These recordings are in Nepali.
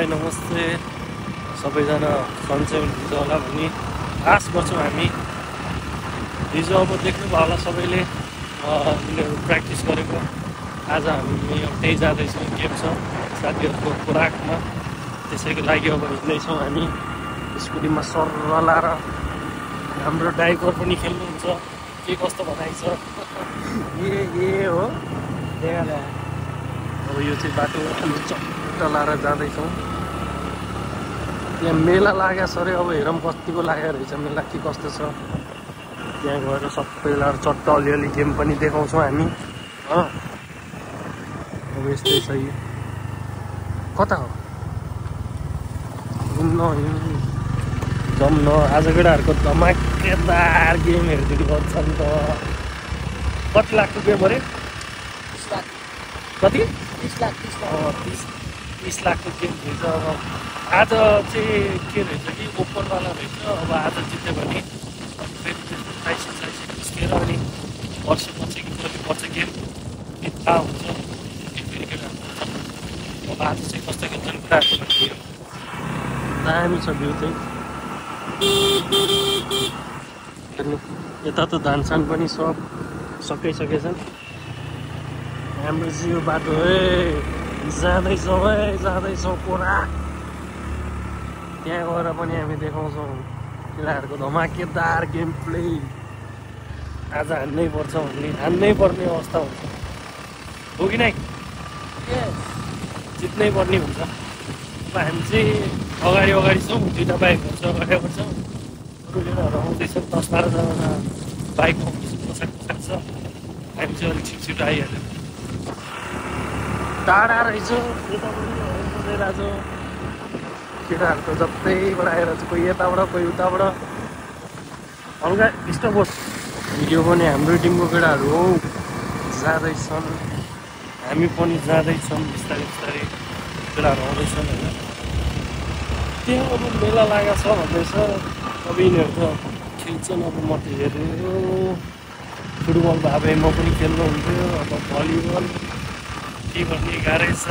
सबैलाई नमस्ते। सबैजना सन्चै हुनुहुन्छ होला भन्ने आश गर्छौँ हामी। हिजो अब देख्नुभयो होला सबैले उनीहरू प्र्याक्टिस गरेको। आज हामी त्यही जाँदैछौँ, गेम छ साथीहरूको खोराकमा, त्यसैको लागि अब हिँड्दैछौँ हामी स्कुटीमा सर्र लाएर। हाम्रो ड्राइभर पनि खेल्नुहुन्छ, के कस्तो भनाइ छ ए हो देखा। अब यो चाहिँ बाटो चट्ट लाएर जाँदैछौँ। त्यहाँ मेला लागेको छ अरे, अब हेरौँ कतिको लागेको रहेछ मेला, के कस्तो छ। त्यहाँ गएर सबैलाई चट्ट अलिअलि गेम पनि देखाउँछौँ हामी। अब यस्तै छ। यो कता हो जम्न आज केटाहरूको धमाकेदार गेमहरू गर्छ नि त। कति लाखको गेम अरे? 30 लाख। कति? 30 लाख। 30 लाखको गेम रहेछ। अब आज चाहिँ के रहेछ कि ओपनवाला रहेछ। अब आज जित्यो भने फेरि त्यस्तो प्राइस निस्केर अनि वर्षपछि कि कति गेम थाहा हुन्छ। फेरि केटाहरू अब आज चाहिँ कस्तो खेल्छन् केटाहरू भन्ने दामी छ भ्यू चाहिँ। यता त धानसान पनि सब सकिसकेछन्। हाम्रो चाहिँ यो बाटो जाँदैछौँ पुरा। त्यहाँ गएर पनि हामी देखाउँछौँ केटाहरूको धमाकेदार गेम प्ले। आज हान्नै पर्छ भन्ने, हान्नै पर्ने अवस्था हुन्छ हो कि नै? जित्नै पर्ने हुन्छ। अब हामी चाहिँ अगाडि छौँ, दुईवटा बाइकहरू छ अगाडि छौँ। अरू केटाहरू आउँदैछन्, 10-12जना बाइकमा पछाडि छ। हामी चाहिँ अलिक छिटो आइहाल्यो। टाढा रहेछ यता पनि आएको केटाहरू त जतैबाट आएर चाहिँ कोही यताबाट कोही उताबाट। हल्का डिस्टर्ब होस् भिडियो पनि। हाम्रो टिमको केटाहरू हो जाँदैछन्, हामी पनि जाँदैछौँ बिस्तारै बिस्तारै। केटाहरू आउँदैछन् होइन। त्यहाँ अब मेला लागेको छ भन्दैछ। अब यिनीहरू त खेल्छन्, अब म त हेर्नु। फुटबल भए भए म पनि खेल्नुहुन्थ्यो। अब भलिबल के गर्ने गाह्रै छ।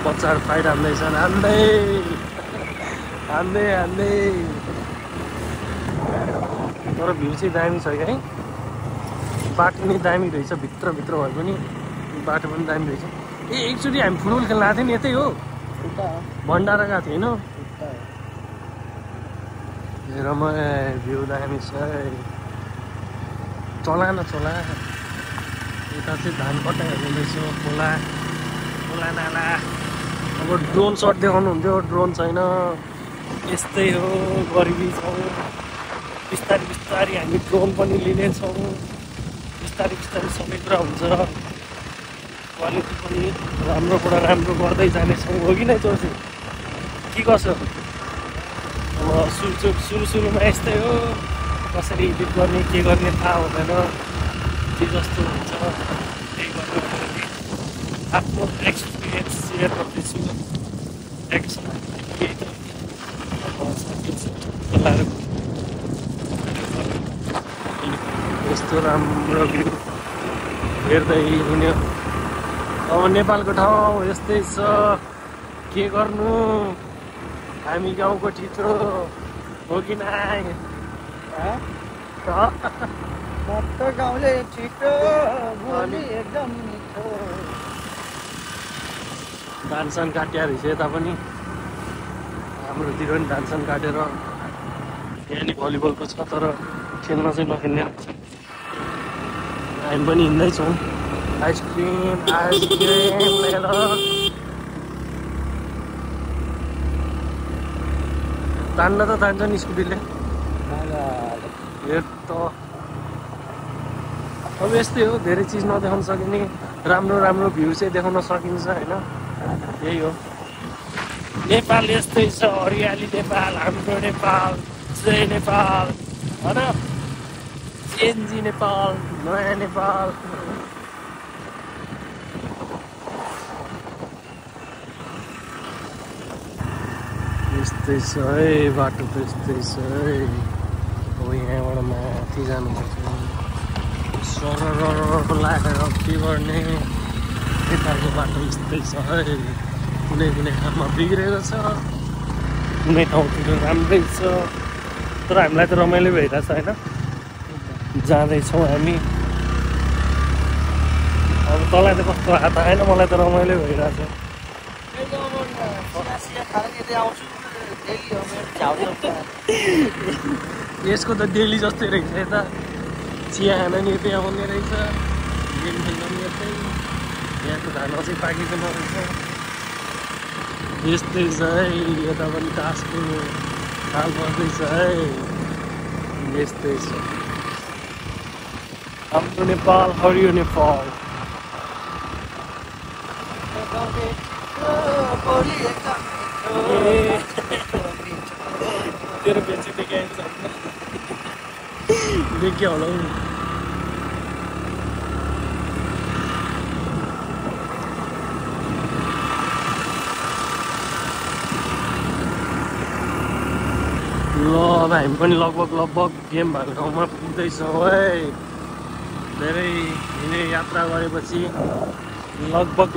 बच्चाहरू फाइट हान्दैछन्, हान्दै तर भ्यू चाहिँ दामी छ है। बाटो नि दामी रहेछ, भित्रभित्र भए पनि बाटो पनि दामी रहेछ। एकचोटि हामी फुटबल खेल्न आएको थियो नि, यतै हो भण्डारा गएको थियो होइन। हेर म भ्यू दामी छ। चला यता चाहिँ धान कटाइहरू हुँदैछ। खोला नाला। अब ड्रोन सट देखाउनु हुन्थ्यो, ड्रोन छैन। यस्तै हो, गरिबी छौँ। बिस्तारै हामी ड्रोन पनि लिनेछौँ। बिस्तारै सबै कुरा हुन्छ। क्वालिटी पनि राम्रोबाट राम्रो गर्दै जानेछौँ हो कि नै चौसी? के कसो? अब सुरुमा यस्तै हो, कसरी एडिट गर्ने के गर्ने थाहा हुँदैन। के जस्तो हुन्छ त्यही गर्नु पर्ने। आफ्नो एक्सपिरियन्स सेयर गर्दैछु। यस्तो राम्रो भ्यू हेर्दै हिँड्यो। अब नेपालको ठाउँ यस्तै छ, के गर्नु। हामी गाउँको ठिटो हो कि नाइ? गाउँले छिटो बोली एकदम मिठो। धानसान काटिया रहेछ यता पनि। हाम्रोतिर पनि धानसान काटेर यहाँ नि भलिबलको छ, तर खेल्न चाहिँ नखेल्ने रहेछ। हामी पनि हिँड्दैछौँ। आइसक्रिम लिएर तान्न त तान्छ नि स्कुटीले। हेर त अब यस्तै हो, धेरै चिज नदेखाउन सकिने, राम्रो भ्यू चाहिँ देखाउन सकिन्छ होइन। यही हो नेपाल, यस्तै छ। हरियाली नेपाल, हाम्रो नेपाल, जय नेपाल होइन। चेन्जी नेपाल, नयाँ नेपाल। यस्तै छ है बाटो त, यस्तै छ है। अब यहाँबाट माथि जानुपर्छ। सरर लागेर के गर्ने। यताको बाटो यस्तै छ है। कुनै कुनै ठाउँमा बिग्रेको छ, कुनै ठाउँतिर राम्रै छ, तर हामीलाई त रमाइलो भइरहेछ होइन। जाँदैछौँ हामी। अब तँलाई त कस्तो हात आएन, मलाई त रमाइलो भइरहेछ। यसको त डेली जस्तै रहेछ यता। चिया खान नि यतै आउने रहेछ, गेम खेल्न नि यतै। यहाँको धान चाहिँ पाकेको नरहेछ। यस्तै छ है, यता पनि तासको हाल पर्दैछ है। यस्तै छ हाम्रो नेपाल, हरियो नेपाल। तेरो बेची देखिया देखिया होला हौ। ल अब हामी पनि लगभग गेम भएको ठाउँमा पुग्दैछौँ है। धेरै हिँडे यात्रा गरेपछि लगभग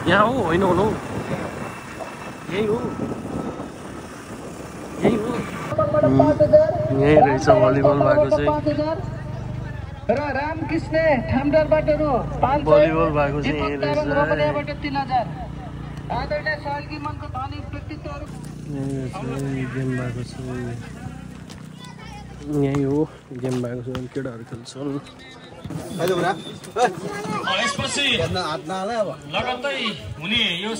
यहाँ हो, होइन होला हौ, यही हो यही रहेछ भलिबल भएको चाहिँ। र रामकृष्ण ठामदारबाट भलिबल भएको चाहिँ यही रहेछ। आदरणीय सहयोगी मनको धनी व्यक्तित्वहरू गेम भएको छ, यही हो गेम भएको छ। केटाहरू खेल्छन्। यसपछि लगत्तै हुने यो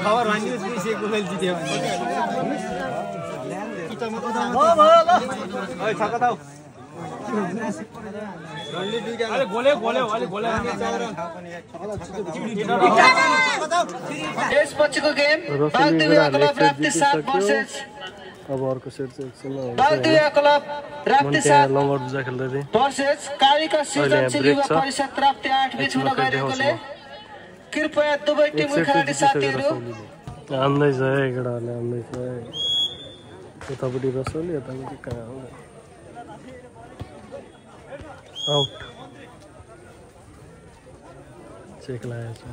खबर भनिदियो जित्यो यसपछिको गेम अब अर्को सेट चाहिँ एकछिन लङ्गर बुजा खेल्दै थिएँ। कृपया दुवै टिमका खेलाडी साथीहरू हान्दैछ है, केटाहरूले हान्दैछ है। यतापट्टि रसोली, यतापट्टि कहाँ हो, आउट। चेक लागेको छ।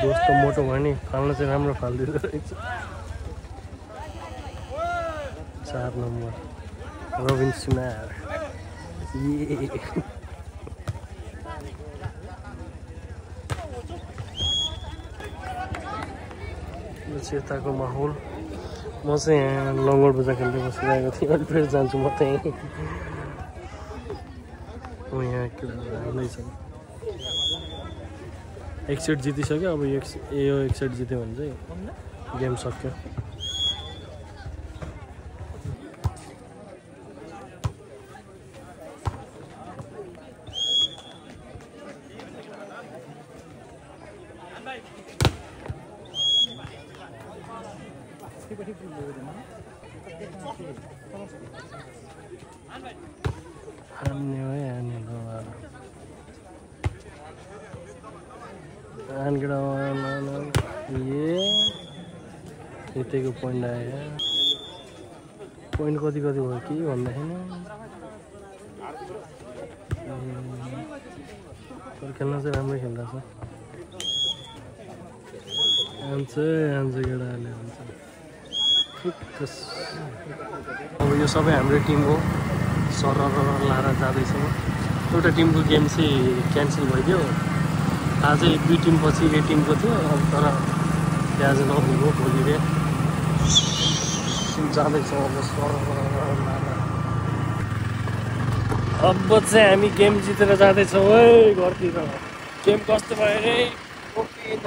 दोस्त मोटो भयो नि, फाल्न चाहिँ राम्रो फालिदिँदो रहेछ। 4 नम्बर रबिन सुनार। यताको माहौल। म चाहिँ यहाँ लङ्गोर बजार खेल्दै बसिरहेको थिएँ। अलिक फेरि जान्छु म त्यहीँ। यहाँ हाल्दैछ। एक सेट जितिसक्यो। अब यो एक सेट जित्यो भने चाहिँ गेम सक्यो। यतैको पोइन्ट आयो। पोइन्ट कति भयो कि भन्दाखेरि खेल्न चाहिँ राम्रै खेल्दैछ। आन्छ केटाहरूले आन्छ। अब यो सबै हाम्रै टिम हो। सर लाएर जाँदैछौँ। एउटा टिमको गेम चाहिँ क्यान्सल भइदियो। आज 1-2 टिम पछि ए टिमको थियो। अब तर त्यहाँ चाहिँ नहुनु भोलि रे जाँदैछौँ। अब चाहिँ हामी गेम जितेर जाँदैछौँ है घरतिर। गेम कस्तो भयो रे? ओपी इन द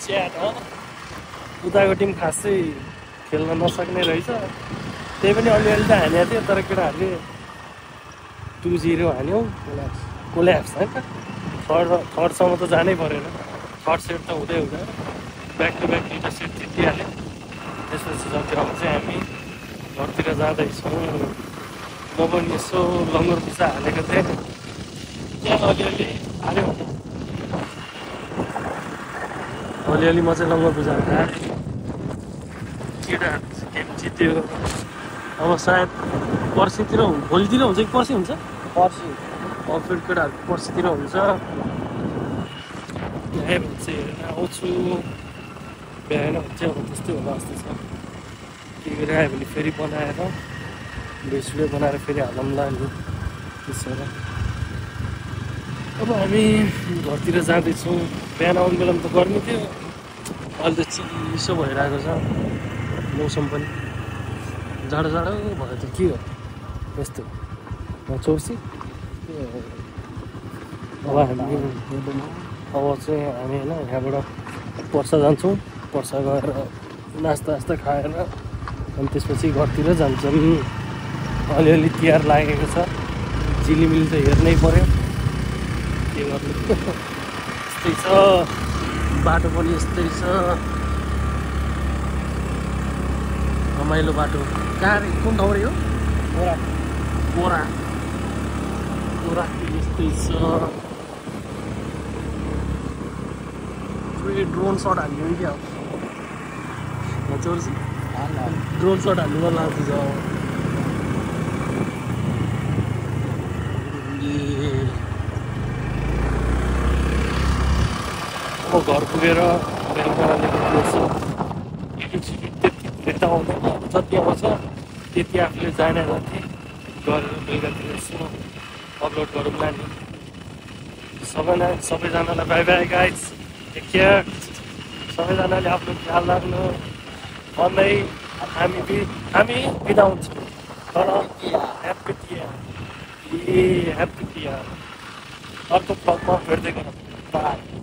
च्याट हो। उताको टिम खासै खेल्न नसक्ने रहेछ। त्यही पनि अलिअलि त हानेको थियो, तर केटाहरूले 2-0 हान्यो। कोल्याप्स होइन। थर्डसम्म त जानै परेन। थर्ड सेट त हुँदै ब्याक टु ब्याक 2टा सेट जितिहाल्यो। त्यसपछि सकेर चाहिँ हामी घरतिर जाँदैछौँ। म पनि यसो लङ्गर पुसा हालेको थिएँ, त्यहाँ अलिअलि हाल्यो। अलिअलि म चाहिँ लङ्गर बुझाउँदा केटाहरू गेम जित्यो। अब सायद पर्सितिर भोलितिर हुन्छ कि पर्सि हुन्छ? पर्सि अब फेरि केटाहरू पर्सितिर हुन्छ। भ्यायो भने चाहिँ हेरेर आउँछु, भ्याएन भने चाहिँ अब त्यस्तै होला जस्तो छ। के गरेर आयो भने फेरि बनाएर भिडियो बनाएर फेरि हालौँला नि त्यसो भएर। अब हामी घरतिर जाँदैछौँ। बिहान आउने बेलामा त गर्मी थियो, अहिले त चिसो भइरहेको छ मौसम पनि। जाडो जाडो भयो त के हो यस्तो चौर्सी। अब हामी होइन यहाँबाट पर्सा जान्छौँ। पर्सा गएर नास्ता खाएर अनि त्यसपछि घरतिर जान्छौँ। अलिअलि तिहार लागेको छ, झिलिमिली त हेर्नै पर्यो, के गर्नु। यस्तै छ, बाटो पनि यस्तै छ, रमाइलो बाटो। कहाँ कुन ठाउँ रे हो? बोरा यस्तै छ। फेरि ड्रोन सट हाल्ने हो क्या चोर्सी? ड्रोन सट हाल्नु मन लाग्छ। म घर पुगेर बेलुकाले गर्छु। त्यति आउँदैन, जति आउँछ त्यति आफूले जाने जति गरेर बेलुकातिर यसो अपलोड गरौँला नि। सबैजनालाई bye bye guys, take care. सबैजनाले आफ्नो ख्याल राख्नु भन्दै हामी बिदा हुन्छौँ। तर ह्याप्पी तिहार। अर्को ब्लगमा भेट्दै गरौँ। बाई।